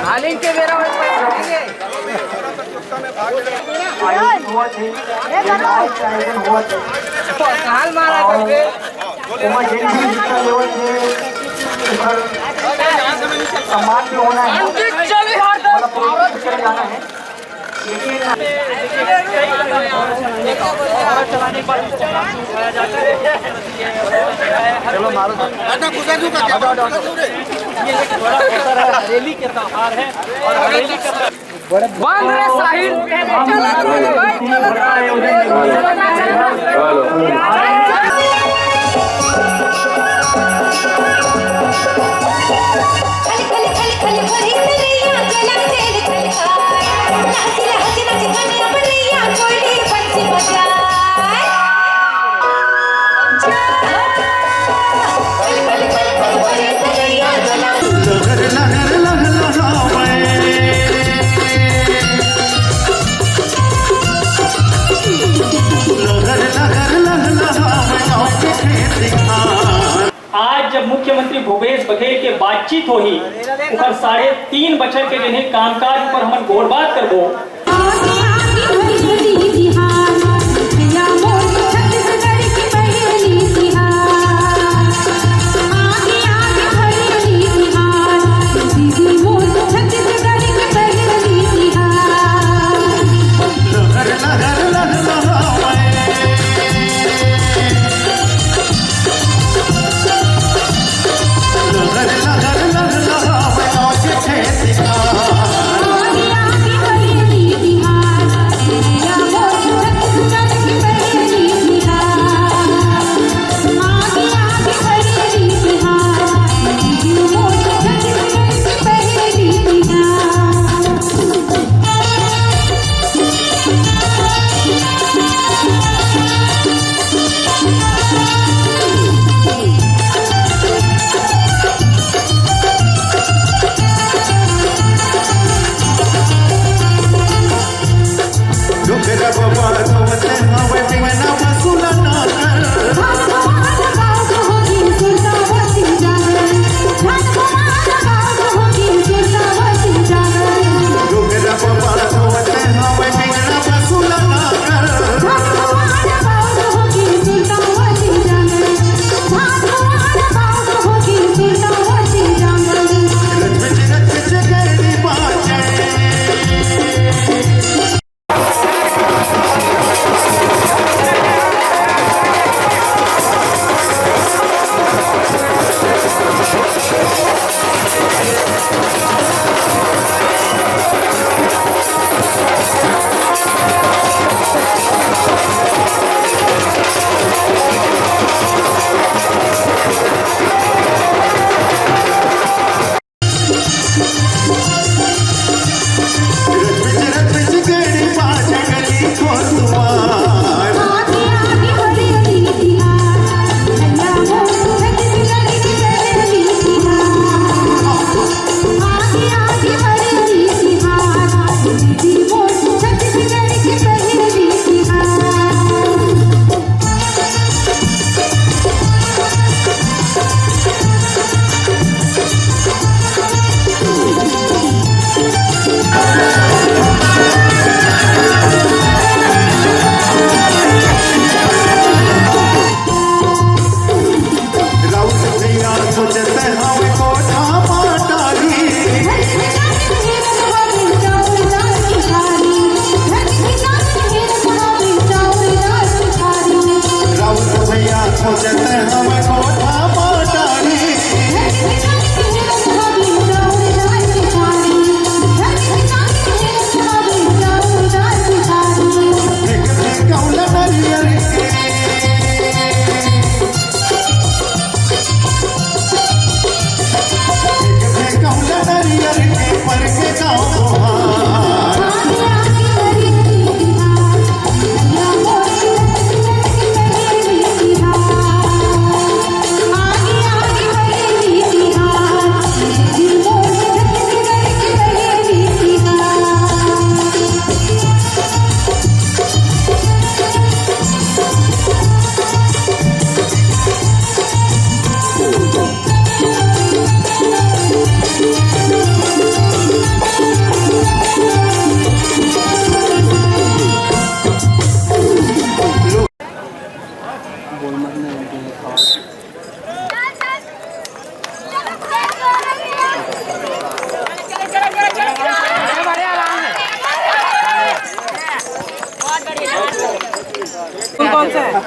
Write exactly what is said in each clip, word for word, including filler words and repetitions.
हालिन के बेरा में आयोजन हुआ थे, ये आज का आयोजन हुआ थे। हाल मारा और करके। ओमा जेन भी हिस्सा लेवत हे, ओकर सम्मान भी होना है। मतलब, पूरी कोशिश करे जाना है। लेकिन चलो, मारो। हटो, गुजर जाओ, हटो, हटो, हटो। ये एक बड़ा अवसर है, हरेली के त्योहार है और हरेली के बंद रे साहिल। आज जब मुख्यमंत्री भूपेश बघेल के बातचीत होही, ओकर साढ़े तीन बछर के जेन हे कामकाज ऊपर हमन गोठबात करबो।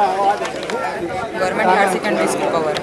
Government higher secondary school Pawar.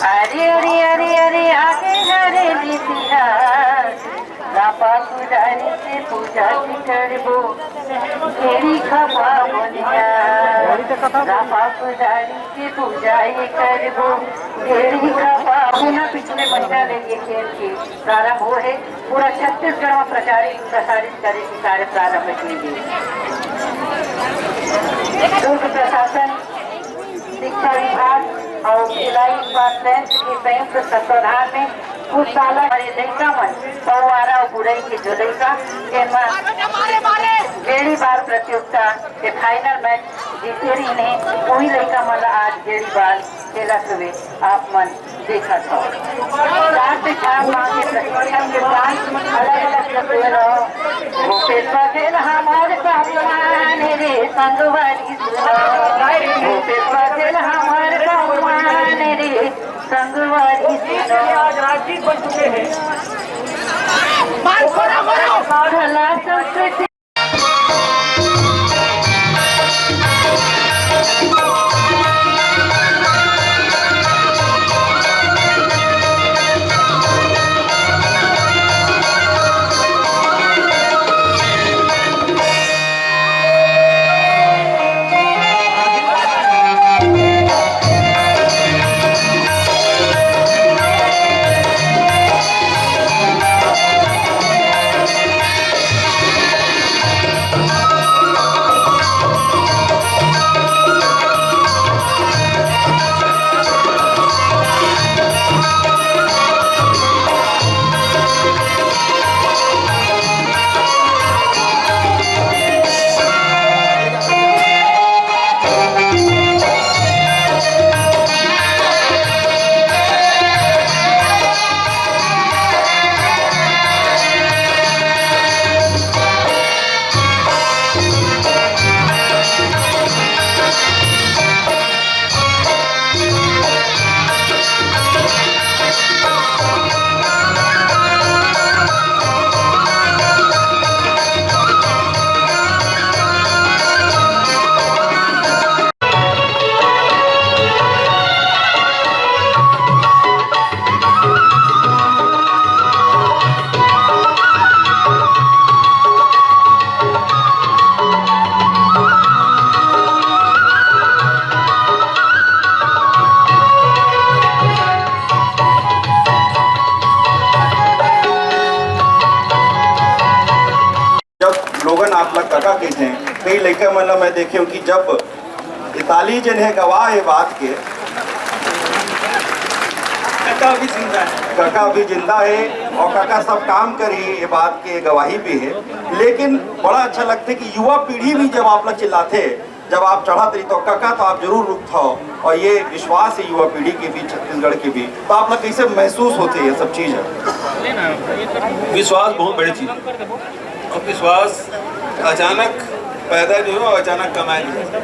अरे, अरे, अरे, अरे, आगे हरे नितिहार, रापा कुदारी के पूजा भी करबो, गेड़ी खपा बोलिया। रापा कुदारी के पूजा ये करबो, गेड़ी खपा। पुनः पिछले महीना ले ये खेल के प्रारंभ हो हे, पूरा छत्तीसगढ़ में प्रचारित प्रसारित करे के कार्य प्रारंभ कीजिए। दुर्ग प्रशासन, शिक्षा विभाग और भिलाई इस्पात संयंत्र के संयुक्त तत्वाधान में कुछ साल हमारे लइका मन पौवारा और बुरई के जो लइका एमा गेड़ी बार प्रतियोगिता के फाइनल मैच जीते रहिन हे, उही लइका मन ला आज गेड़ी बार खेलत हुए आप मन देखत हव। चार से चार माह के प्रशिक्षण के बाद अलग-अलग जगह रहो। भूपेश बघेल हमार पहलवान रे, संगवारी सुनो। भूपेश बघेल हमार पहलवान रे, संगवारी सुनो। आज राजगीर बन चुके हैं। भला संस्कृति जब लोगन आप ला कका कहिथे, कई लइका मन ला मैं देखे हूँ कि जब इताली जन हे गवाह ये बात के, कका भी जिंदा है। कका भी जिंदा है और कका सब काम करी, ये बात के गवाही भी है। लेकिन बड़ा अच्छा लगथे कि युवा पीढ़ी भी जब आप ला चिल्लाथे, जब आप चढ़त रही तो कका तो आप जरूर रुकथव। और ये विश्वास है युवा पीढ़ी के भी, छत्तीसगढ़ के भी। तो आप ला कैसे महसूस होथे ये सब चीज है? विश्वास बहुत बड़ी चीज है। अब विश्वास अचानक पैदा नहीं हो, अचानक कमाए नहीं हो।